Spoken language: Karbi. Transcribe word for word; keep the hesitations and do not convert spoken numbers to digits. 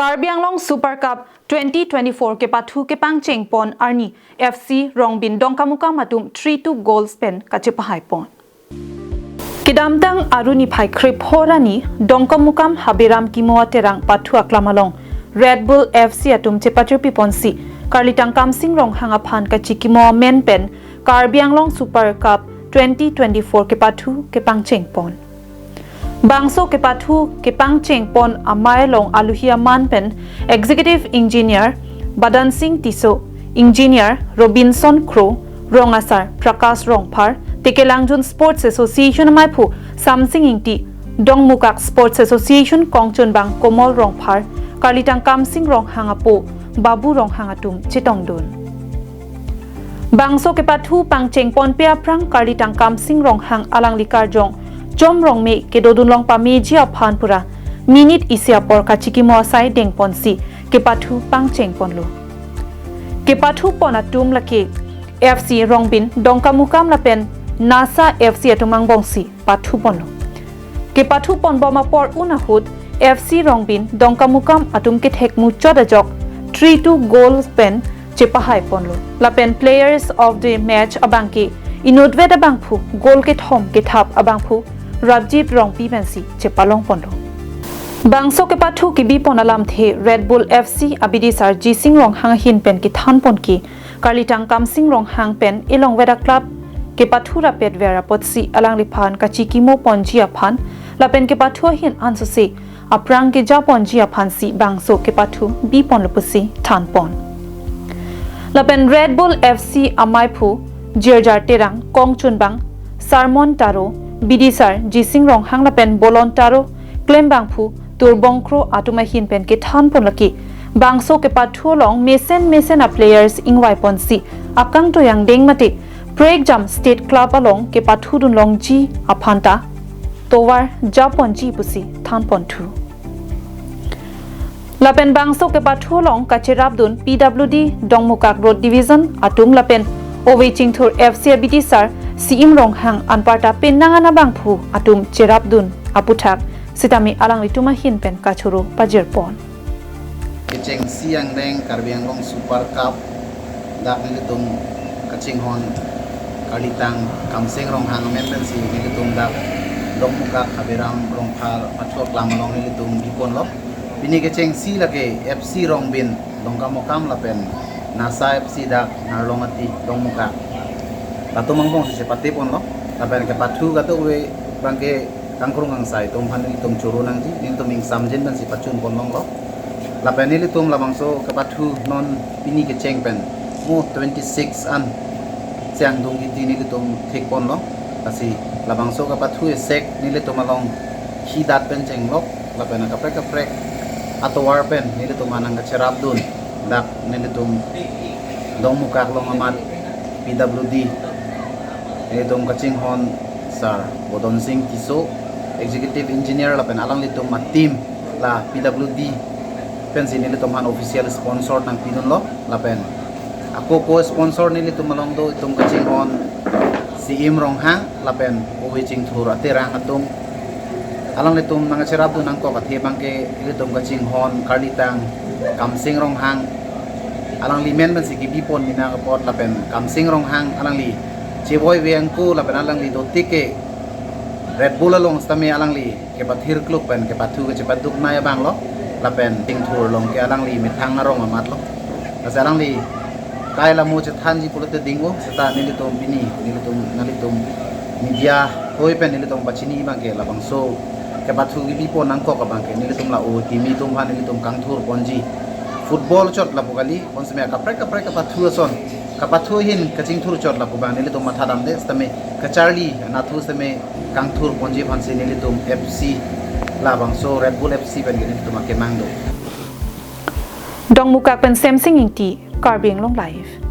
Karbi Anglong Super Cup twenty twenty-four kepathu kepangcheng pon arni F C Rongbin Dongkamukam atum three two goals pen kachepahai pon. Kedamtang Arni phai kre-pho arni Dongkamukam Habiram Kimo Aterang pathu aklam along Red Bull F C atum chepachirpi ponsi Karlitang Kamsing Ronghang aphan kachikimo amen pen Karbi Anglong Super Cup twenty twenty-four kepathu kepangcheng pon. Bangso kepathu kepangcheng pon amei along aluhi aman pen Executive Engineer Badan Singh Tisso, Engineer Robinson Kro, Rong Asar Prakash Rongphar, Tekelangjun Sports Association ameiphu Samsing Ingti, Dongmukak Sports Association kongchunbang Komol Rongphar, Karlitang Kamsing Ronghang apo Babu Ronghang atum chetongdun. Bangso kepathu pangcheng ponpe aphrang Karlitang Kamsing Ronghang alangli karjong Chom Rongme kedodun long pameji aphan pura minute isi apor kachikimo asai deng ponsi kepathu pangcheng ponlo. Kepathu pon atum lake F C Rongbin Dongkamukam lapen NASA F C atum angbongsi pathu ponlo. Kepathu ponbom apor un ahut F C Rongbin Dongkamukam atum kethek muchot ajok three two goals pen chepahai ponlo. Lapen Players of the Match abangke inutvet abangphu goal kethom kethap abangphu Rajib Rongpi pensi chepalong ponlo. Bangso kepathu kebi pon alamthe Red Bull F C abidisar Jising Ronghang ahin pen kethan ponke Karlitang Kamsing Ronghang pen elongvet a-club kepathu rapet ver apotsi alangliphan kachikimo ponji aphan lapen kepathu ahin ansose aphrang keja ponji aphansi bangso kepathu bi ponlo pusi than pon. Lapen Red Bull F C ameiphu Jirjar Terang, kongchunbang Sarmon Taro, bidisar Jising Ronghang lapen bolon Taro klembangphu Turbong Kro atum ahin pen kethan pon lake bangso kepathu along mesen mesen a-players ingvai ponsi akangtoyang deng mate prekjam State Club along kepathudun longji aphan ta tovar ja ponji pusi than ponthu. Lapen bangso kepathu along kacherapdun P W D Dongmukak Road Division atum lapen Ove Chingthur F C abidisar Siim Ronghang anparta penang an abangphu atum cherapdun aputhak sitame alanglitum ahin pen kachoro pajir pon. Kechengsi angdeng Karbi Anglong Super Cup dak nelitum kachinghon Karlitang Kamsing Ronghang amen pensi nelitum dak Dongmukak Habiram Rongphar pathu aklam along nelitum bi ponlo. Pini kechengsi lake F C Rongbin Dongkamukam lapen NASA F C dak Narlongati Dongmukak latum angbongsi chepate ponlo. Lapen kepathu kadokave abangke kangkrung kangsai atum aphan nelitum choro nangji, nelitum ingsamjin pensi pachun pon longlo. Lapen nelitum labangso kepathu non pini kecheng pen mo twenty-six an chengdung kiti nelitum thik ponlo. Lasi labangso kepathu esek nelitum along khidat pen chenglok lapen akaprek kaprek atovar pen nelitum anang kacherapdun dak nelitum Dongmukak along amat P W D nelitum kachinghon Sir Bodon Singh Tisso, Executive Engineer lapen alanglitum a-team la P W D pensi nelitum aphan official sponsor nangpidunlo lapen ako co-sponsor nelitum along do itum kachinghon Siim Ronghang lapen Ove Chingthur Aterang atum. Alanglitum nangcherapdun nangkok athe abangke ilitum kachinghon Karlitang Kamsing Ronghang alangli men pensi kebi pon mina apot lapen Kamsing Ronghang alangli chevoi vengko lapen alangli dotik ke Red Bull along sitame alangli kepathir kluk pen kepathu kechepaduk nai abanglo lapen Chingthur along ke alangli methang arong amatlo. Lasi alangli kai lamo chethanji pulote ding-o seta nelitum pini nelitum nelitum media hoi pen nelitum pachini abangke labangso kepathu kebi pon nangkok abangke nelitum la o kimi atum aphan nelitum kangthur ponji football chot lapu kali, bonseme kaprek kaprek kepathu ason kepathu ahin kachingthur chot lapu abang nelitum matha damde sitame kacharli anatthu sitame kangthur ponji aphansi nelitum F C labangso Red Bull F C pen ke nelitum akemang do. Dongmukak pen Semsing Ingti, Karbi Anglong Live.